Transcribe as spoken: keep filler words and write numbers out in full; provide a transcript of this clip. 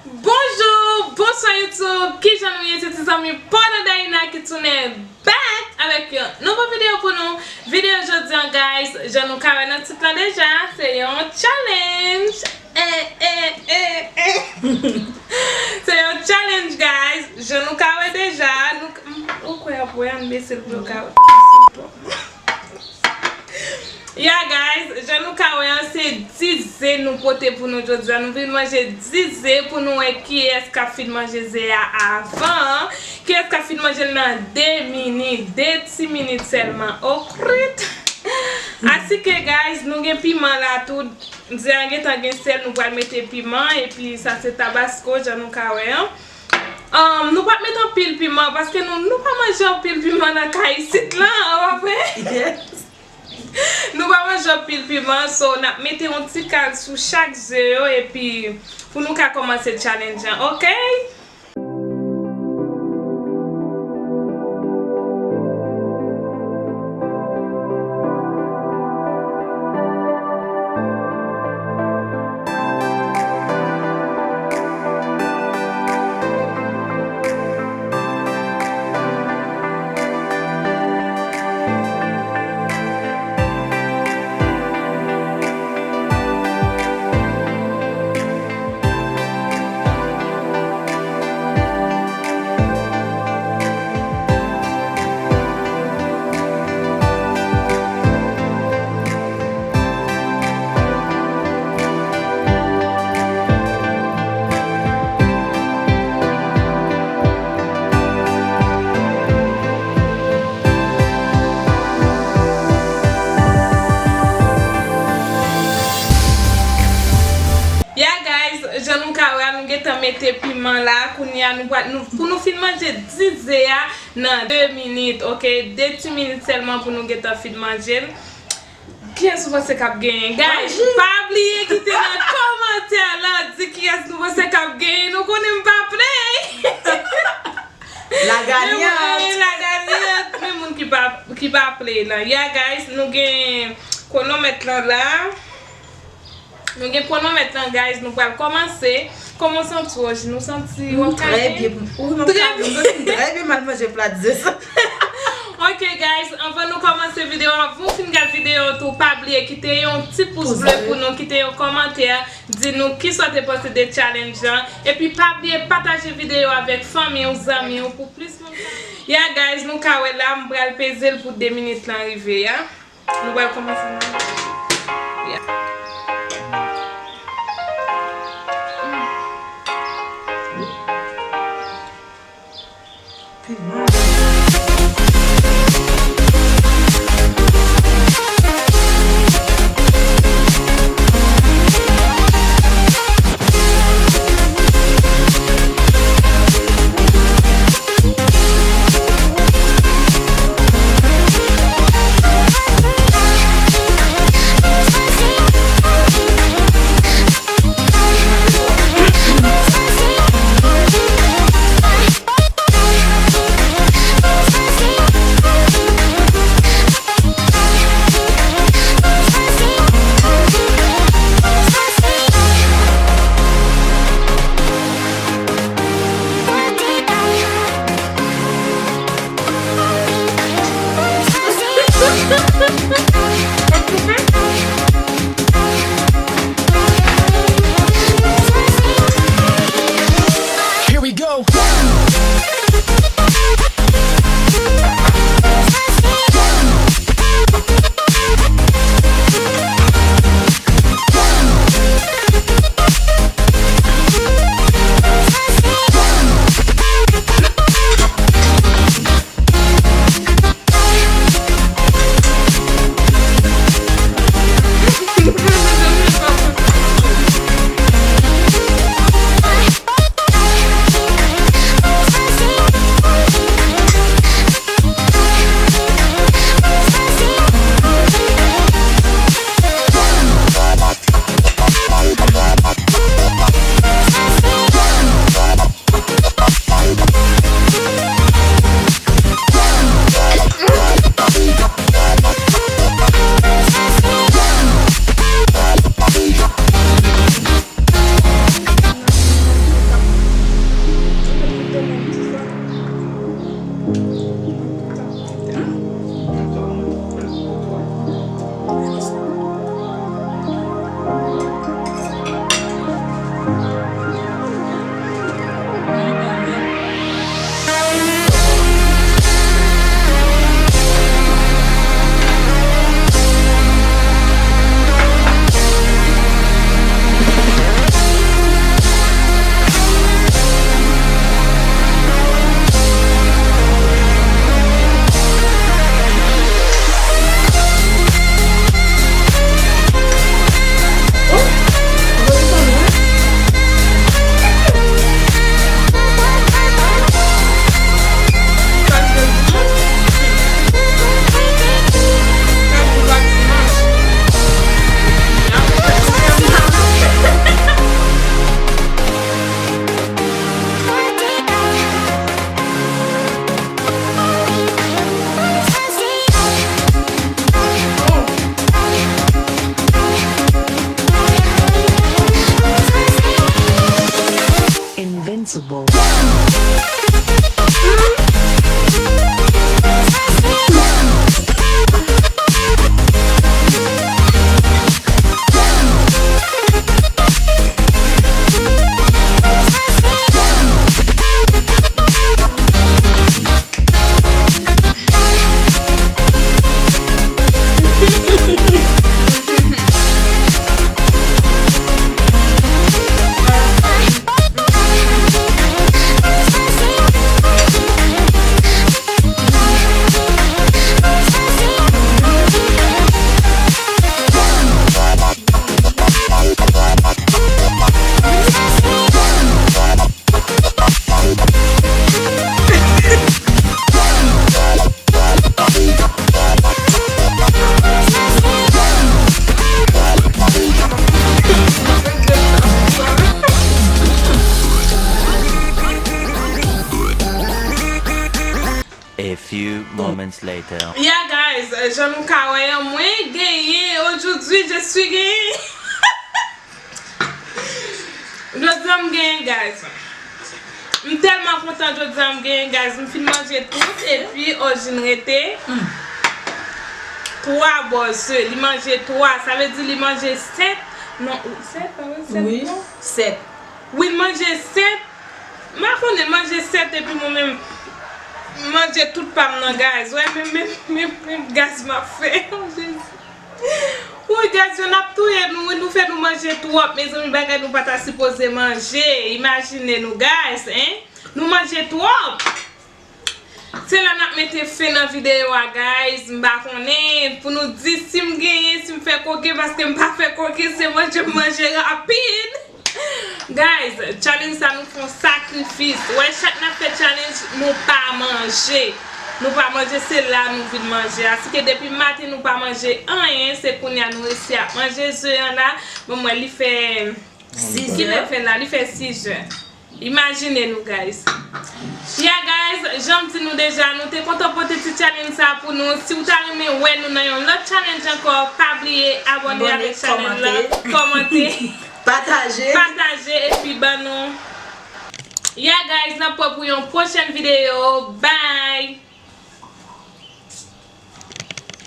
Bonjou, bonswa YouTube, kijan nou ye? Se ti zanmi pa w nan Daïna ki tounen back avèk yon nouvo videyo pou nou. Videyo jodi an, guys, jan nou ka wè nan tit lan deja, se yon challenge. Eh, eh, eh, eh. Se yon challenge, guys. Jan nou ka wè deja, nou k-, ou kwè y ap wè, ann bese l pou yo ka wè. Ya, guys, jan nou ka wè an, se dize nou pote pou nou jodi a. Nou vin manje dize pou nou wè kiyès k ap fin manje ze a avan. Kiyès k ap fin manje l nan de minit, de ti minit sèlman. Okrit! Asike, guys, nou gen piman la tou. Ze a gentan gen sèl, nou pral mete piman, epi sa se tabasko, jan nou ka wè an. Um, nou p ap met anpil piman, paske nou, nou pa manje anpil piman nan kay isit lan, w ap wè? Yes. Nou pa manje anpil piman, so n ap mete yon ti kal sou chak ze yo, epi pou nou ka kòmanse challenge an, oke? Ya, guys, jan nou ka wè a, nou gentan mete piman la. Kounye a, nou pral, nou, pou nou fin manje dize a nan de minit, oke? De ti minit sèlman pou nou gentan fin manje l. Kiyès ou panse k ap genyen? Guys, pa bliye kite nan kòmantè la, di kiyès nou panse k ap genyen. Nou konnen m pa play. La gagnante. La gagnante. Men moun ki pa, ki pa play la. Ya, guys, nou gen kwonomèt lan la. Nou gen kwonomèt lan, guys. Nou pral kòmanse. Kòman w santi w, Angeline? Nou santi w ap kache? Trè byen. Wi, m ap kache. M santi m trè byen, m al manje plat ze sa. Ok, guys, anvan nou kòmanse videyo an, pou w fin gad videyo an tou, pa bliye kite yon ti pous ble pou nou, kite yon kòmantè, di nou kisa w te panse de challenge lan. Epi pa bliye pataje videyo avèk fanmi w, zanmi w, pou plis moun ka. Ya, guys, nou ka wè la, m pral peze l pou de minit lan rive, ya. Nou pral kòmanse manje. Ya. Possible. A few moments later. Yeah, guys, jan nou ka wè an, mwen genyen, aujourd'hui, je suis genyen. Jodi a m genyen, guys. M tèlman kontan jodi a m genyen, guys. M fin manje tout, epi Orjin rete. Twa bòl se, li manje twa. Sa vle di li manje sèt. Non, sèt, pa vre, sèt, wi, non? Sèt. Wi, l manje sèt. M pa konnen, l manje sèt epi mwen menm, m manje tout pa m nan, guys. Wè, menm, menm, menm, menm gaz m ap fè. Oh, Jezi. Woy, guys, yo n ap touye nou, wi, nou fè nou manje twòp, mezanmi, bagay nou pa ta sipoze manje. Imajine nou, guys, hein? Nou manje twòp. Se la n ap mete fen nan videyo a, guys. M pa konnen pou nou di si m genyen, si m fè koken, paske m pa fè koken, se manje m manje rapid. Guys, challenge sa nou fè yon sakrifis. Wè, chak n ap fè challenge, nou pa manje. Nou pa manje, se la nou vin manje. Asike depi maten nou pa manje anyen, se kounye a nou resi ap manje ze an la. Bon, mwen, li fè, sis zè. Kilè l fè la? Li fè sis zè. Imajine nou, guys. Yeah, guys, jan m di nou deja, nou te kontan pote ti challenge sa pou nou. Si w ta renmen wè nou nan yon lòt challenge ankò, pa bliye abòne avèk chanèl la, kòmante, pataje, pataje, epi ban nou. Yeah, guys, n ap wè pou yon pwochèn videyo. Bye!